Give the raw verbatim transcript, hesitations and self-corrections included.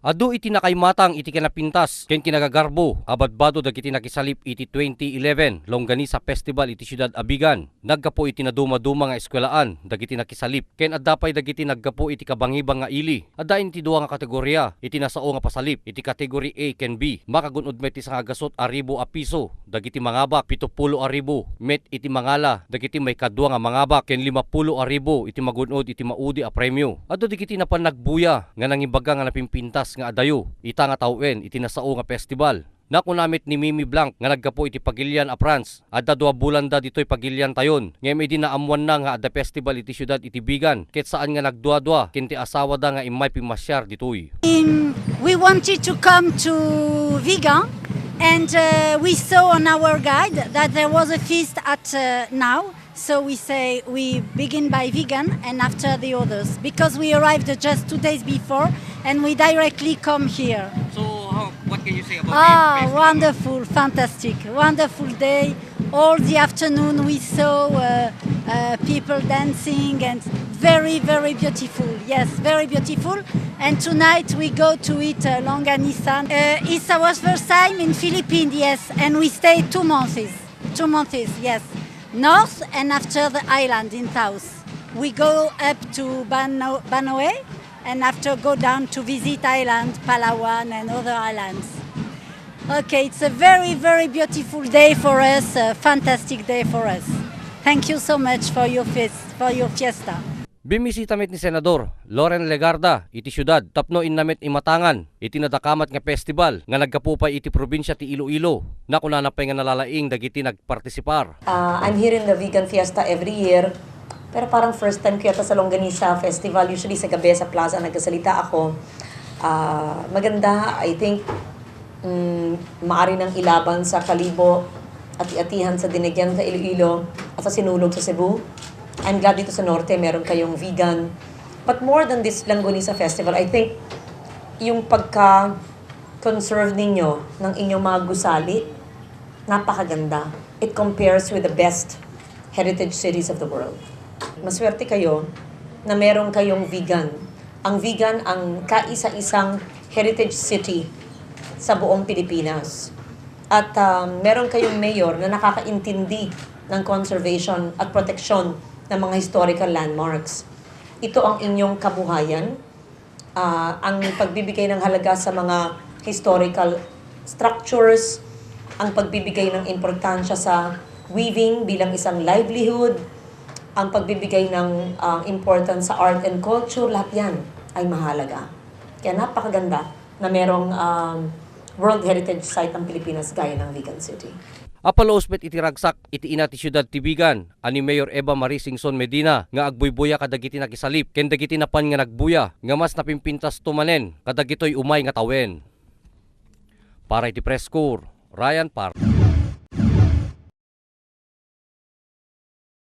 Adu iti nakaimatang iti kinapintas ken kinagagarbo a badbado dagiti nakisalip iti twenty eleven Longganisa Festival iti siudad a Vigan. Naggapu iti nadumaduma nga eskuelaan dagiti nakisalip, ken adda pay dagiti naggapu iti kabangibang nga ili. Adda iti dua nga kategoria iti nasao nga pasalip, iti Category A ken B. Makagun-od met ti sangagasut a ribu a piso dagiti mangabak, pitupulo a ribu met iti mangala dagiti maikadua nga mangabak, ken limapulo a ribu iti magun-od iti maudi a premio. Adda dagiti napan nagbuya nga nangibaga nga napimpintas nga adayo ita nga tawen iti nasao nga festival. Nakuna met ni Mimi Blanc nga naggapu iti Pagilian a France. Adda dua bulanda ditoy Pagiliantayon, ngem idi naammoanna nga adda festival iti siudad iti Vigan, ket saan nga nagduadua ken ti asawada nga immay pimmasiar ditoy. Um, we wanted to come to Vigan, and uh, we saw on our guide that there was a feast at uh, now. So we say we begin by Vigan and after the others, because we arrived just two days before and we directly come here. So, how, what can you say about Ah, the festival? Wonderful, fantastic, wonderful day. All the afternoon we saw uh, uh, people dancing and very, very beautiful. Yes, very beautiful. And tonight we go to eat uh, longanisan. Uh, it's our first time in Philippines, yes, and we stay two months. Two months, yes. North and after the island in south. We go up to Bano- Banoe and after go down to visit island, Palawan and other islands. Okay, it's a very, very beautiful day for us, a fantastic day for us. Thank you so much for your fest, for your fiesta. Bimisita met ni Senador Loren Legarda iti siudad tapno inna met imatangan iti nadakamat nga festival nga naggapu pay iti probinsia ti Iloilo. Nakunana pay nga nalalaing dagiti nagpartisipar. Ah, I'm here in the Vigan Fiesta every year, pero parang first time ko yata sa Longganisa Festival. Usually sa gabi sa plaza nagsasalita ako. Ah, maganda, I think, mm, maari nang ilaban sa Kalibo, ati-atihan sa Dinagian sa Iloilo, at sa Sinulog sa Cebu. I'm glad dito sa Norte meron kayong vegan. But more than this Longganisa Festival, I think yung pagka-conserve ninyo ng inyong mga gusali, napakaganda. It compares with the best heritage cities of the world. Maswerte kayo na meron kayong Vigan. Ang Vigan ang kaisa-isang heritage city sa buong Pilipinas. At um, meron kayong mayor na nakakaintindi ng conservation at proteksyon ng mga historical landmarks. Ito ang inyong kabuhayan, ah, ang pagbibigay ng halaga sa mga historical structures, ang pagbibigay ng importansya sa weaving bilang isang livelihood, ang pagbibigay ng ah, importance sa art and culture, lahat yan ay mahalaga. Kaya napakaganda na merong um, World Heritage Site ang Pilipinas gaya ng Vigan City. Apaluos met iti ragsak iti ina ti siudad ti Vigan a ni Mayor Eva Marie Singson Medina nga agbuybuya kadagiti nakisalip ken dagiti napan nga nagbuya nga mas napimpintasto manen kadagitoy umay nga tawen. Para iti Press Corps, Ryan Par.